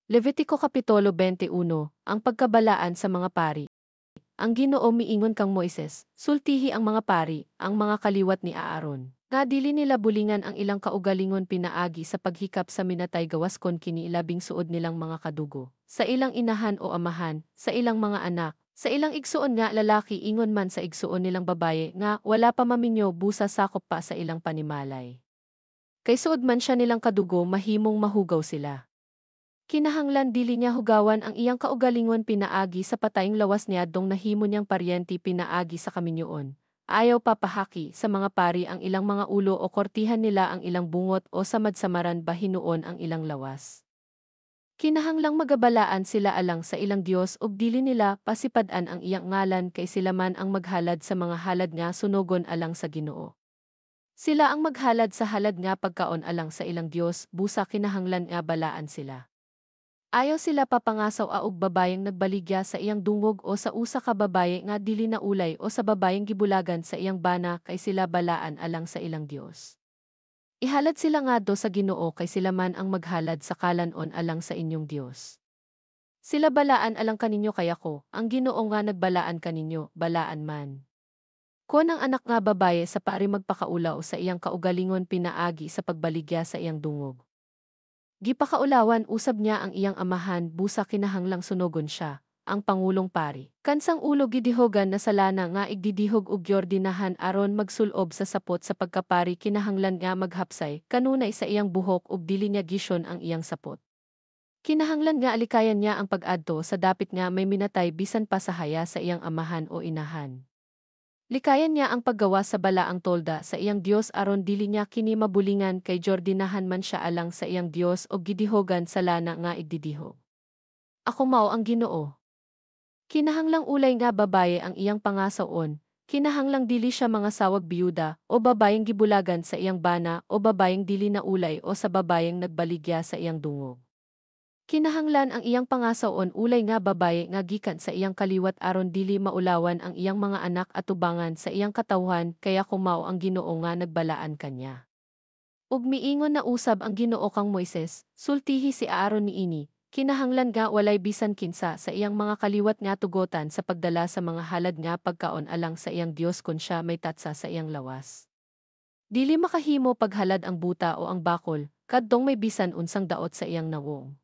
Levitiko Kapitulo 21, Ang pagkabalaan sa mga pari. Ang Ginoo miingon kang Moises, "Sultihi ang mga pari, ang mga kaliwat ni Aaron, nga dili nila bulingan ang ilang kaugalingon pinaagi sa paghikap sa minatay gawas kon kini labing suod nilang mga kadugo, sa ilang inahan o amahan, sa ilang mga anak, sa ilang igsuon nga lalaki ingon man sa igsuon nilang babaye nga wala pa maminyo busa sakop pa sa ilang panimalay. Kay suod man siya nilang kadugo, mahimong mahugaw sila. Kinahanglan dili niya hugawan ang iyang kaugalingon pinaagi sa patayng lawas niadtong nahimo niyang paryente pinaagi sa kaminyoon. Ayaw papahaki sa mga pari ang ilang mga ulo o kortihan nila ang ilang bungot o samad-samaran ba hinuon ang ilang lawas. Kinahanglang magabalaan sila alang sa ilang Dios ug dili nila pasipad-an ang iyang ngalan kay sila man ang maghalad sa mga halad nga sunogon alang sa Ginoo. Sila ang maghalad sa halad nga pagkaon alang sa ilang Dios, busa kinahanglan nga balaan sila. Ayaw sila papangasaw-a og babayeng nagbaligya sa iyang dungog o sa usa ka babaye nga dili naulay o sa babayeng gibulagan sa iyang bana kay sila balaan alang sa ilang Dios. Ihalad sila ngadto sa Ginoo kay sila man ang maghalad sa kalan-on alang sa inyong Dios. Sila balaan alang kaninyo kay ako, ang Ginoo nga nagbalaan kaninyo, balaan man. Kon ang anak nga babaye sa pari magpakaulaw sa iyang kaugalingon pinaagi sa pagbaligya sa iyang dungog, gipakaulawan usab niya ang iyang amahan, busa kinahanglang sunogon siya, ang pangulong pari. Kansang ulo gidihogan na sa lana nga igdidihog og giordinahan aron magsulob sa sapot sa pagkapari kinahanglan nga maghapsay kanunay sa iyang buhok ug dili niya gisyon ang iyang sapot. Kinahanglan nga alikayan niya ang pag-adto sa dapit nga may minatay bisan pa sa haya sa iyang amahan o inahan. Likayan niya ang paggawas sa balaang tolda sa iyang Dios aron dili niya kini mabulingan kay giordinahan man siya alang sa iyang Dios og gidihogan sa lana nga igdidihog. Ako mao ang Ginoo. Kinahanglang ulay nga babaye ang iyang pangasaw-on, kinahanglang dili siya mangasawag biyuda o babayeng gibulagan sa iyang bana o babayeng dili naulay o sa babayeng nagbaligya sa iyang dungog. Kinahanglan ang iyang pangasaw-on ulay nga babaye nga gikan sa iyang kaliwat aron dili maulawan ang iyang mga anak atubangan sa iyang katawhan kay ako mao ang Ginoo nga nagbalaan kanya." Ug miingon na usab ang Ginoo kang Moises, "Sultihi si Aaron niini, kinahanglan nga walay bisan kinsa sa iyang mga kaliwat nga tugotan sa pagdala sa mga halad nga pagkaon alang sa iyang Dios kon siya may tatsa sa iyang lawas. Dili makahimo paghalad ang buta o ang bakol, kadtong may bisan unsang daot sa iyang nawong.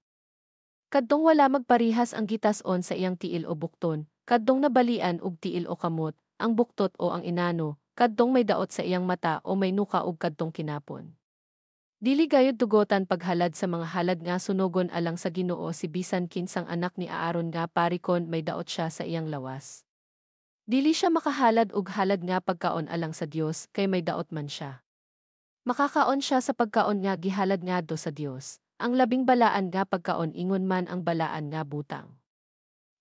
Kadtong wala magparihas ang gitas-on sa iyang tiil o bukton, kadtong nabalian og tiil o kamot, ang buktot o ang inano, kadtong may daot sa iyang mata o may nuka ug kadtong kinapon. Dili gayud tugotan paghalad sa mga halad nga sunogon alang sa Ginoo si bisan kinsang anak ni Aaron nga pari kon may daot siya sa iyang lawas. Dili siya makahalad og halad nga pagkaon alang sa Dios kay may daot man siya. Makakaon siya sa pagkaon nga gihalad ngadto sa Dios, ang labing balaan nga pagkaon ingon man ang balaan nga butang.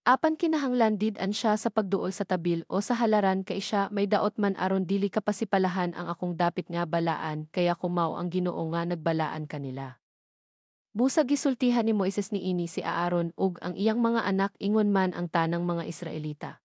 Apan kinahanglan did-an siya sa pagduol sa tabil o sa halaran kay siya may daot man aron dili kapasipalahan ang akong dapit nga balaan kay ako mao ang Ginoo nga nagbalaan kanila." Busa gisultihan ni Moises niini si Aaron ug ang iyang mga anak ingon man ang tanang mga Israelita.